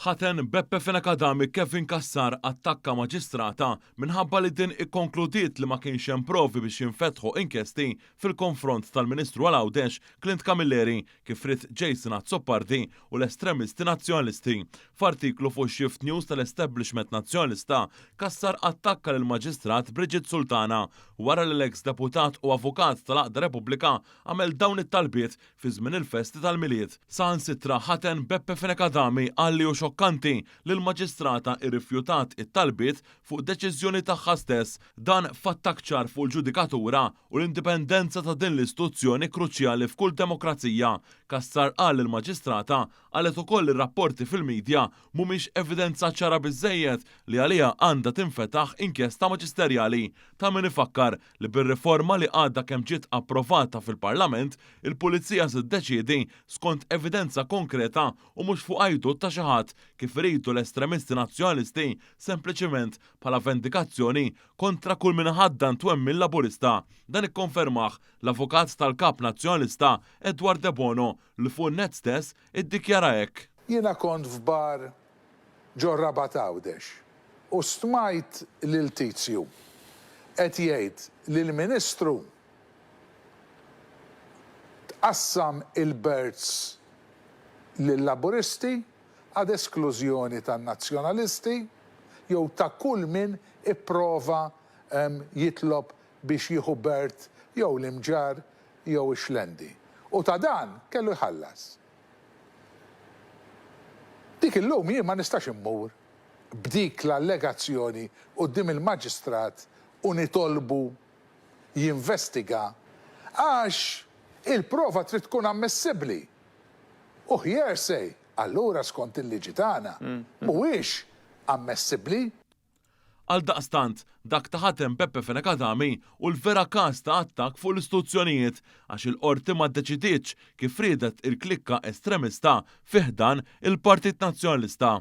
Ħaten Beppe Fenech Adami Kevin Cassar attakka maġistrata minħabba li din ikkonkludiet li ma kienx hemm provi biex jinfetħu inkjesti fil-konfront tal-Ministru għal Għawdex Clint Camilleri kif ried Jason Azzopardi u l-estremisti Nazzjonalisti. F'artiklu fuq Shift News tal-establishment Nazzjonalista, Cassar attakka lill-Maġistrat Bridget Sultana wara li l-eks deputat u avukat tal-Għaqda Repubblika għamel dawn it-talbiet fi żmien il-festi tal-Milied. Saħansitra ħaten Beppe Fenech Adami qal li hu xokkanti li l-Maġistrata irrifjutat it-talbiet fuq deċiżjoni tagħha stess. Dan f'attakk ċar fuq il-ġudikatura u l-indipendenza ta' din l-istituzzjoni kruċjali f'kull demokrazija. Cassar qal li l-Maġistrata qalet ukoll li r-rapporti fil-midja mhumiex evidenza ċara biżżejjed li għaliha għandha tinfetaħ inkjesta maġisterjali. Ta' min ifakkar li bir-riforma li għadha kemm ġiet approvata fil-Parlament, il-Pulizija se tiddeċiedi skont evidenza konkreta u mhux fuq għajdut ta' xi ħadd, kif iridu l-estremisti Nazzjonalisti, sempliċiment bħala vendikazzjoni kontra kull min iħaddan twemmin Laburista. Dan ikkonfermah l-avukat tal-Kap Nazzjonalista Edward Debono li fuq in-net stess iddikjara hekk. Jiena kont f'bar ġo Rabat Għawdex u stmajt lil tizju qed jgħid li l-Ministru tqassam il-berths lil-Laburisti ad esklużjoni tan-Nazzjonalisti jew ta' kull min ipprova jitlob biex jieħu berth jew l-Imġarr jew ix-Xlendi. U ta' dan kellu jħallas. Dik illum jien ma nistax immur b'dik l-allegazzjoni quddiem il-Maġistrat u nitolbu jinvestiga għax il-prova trid tkun ammissibbli. U hearsay, allura skont il-liġi tagħna, mhuwiex ammessibbli. Għaldaqstant, dak ta' ħatem Beppe Fenech Adami hu l-vera każ ta' attakk fuq l-istituzzjonijiet għax il-Qorti ma ddeċidietx kif riedet il-klikka estremista fi ħdan il-Partit Nazzjonalista.